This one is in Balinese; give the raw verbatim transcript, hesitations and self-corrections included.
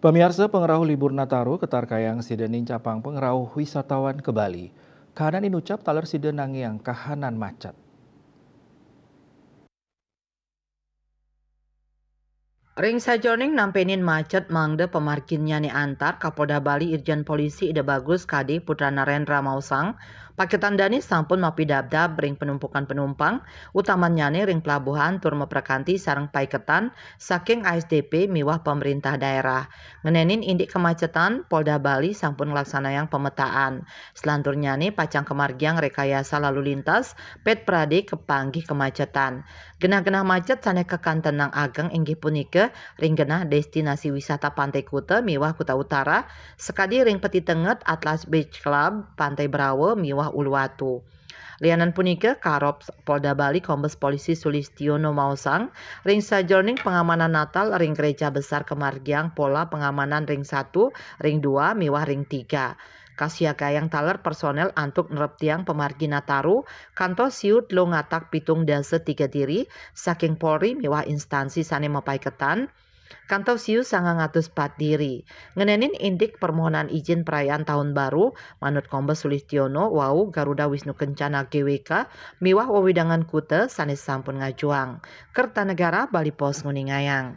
Pamiarsa, pangrauh libur Nataru ketarkayang sida nincapang pangrauh wisatawan ka Bali. Kahanan inucap taler sida nangiang kahanan macet. Ring sajeroning nampenin macet mangda pamarginnyane antar, Kapolda Bali Irjen Polisi Ida Bagus Kade Putra Narendra maosang, paiketan dane sampun mapidabdab ring panumpukan panumpang, utamannyane ring pelabuhan tur maprakanti sareng paiketan saking A S D P miwah pamrintah daerah. Ngenenin indik kemacetan, Polda Bali sampun nglaksanayang pametaan. Selanturnyane pacang kamargiang rekayasa lalu lintas, pet prade kapanggih kemacetan. Genah-genah macet sane kakantenang ageng inggih punika ring genah destinasi wisata Pantai Kuta miwah Kuta Utara, sakadi ring Peti Tenget Atlas Beach Club, Pantai Brava miwah Uluwatu. Lianan punika, Karop Polda Bali Kombes Polisi Sulistiono maosang, ring sajeroning pengamanan Natal ring Gereja Besar kamargiang pola pengamanan ring satu, ring dua, miwah ring tiga. Kasiagayang taler personel antuk nereptiang pamargi Nataru, kantos siu telung atak pitung dasa tiga diri, saking Polri miwah instansi sane mapaiketan, kantos siu sangang atus pat diri. Ngenenin indik permohonan izin perayaan Tahun Baru, manut Kombes Sulistiono wau, Garuda Wisnu Kencana G W K miwah wewidangan kuta sane sampun ngajuang. Kertanegara Bali Post nguningayang.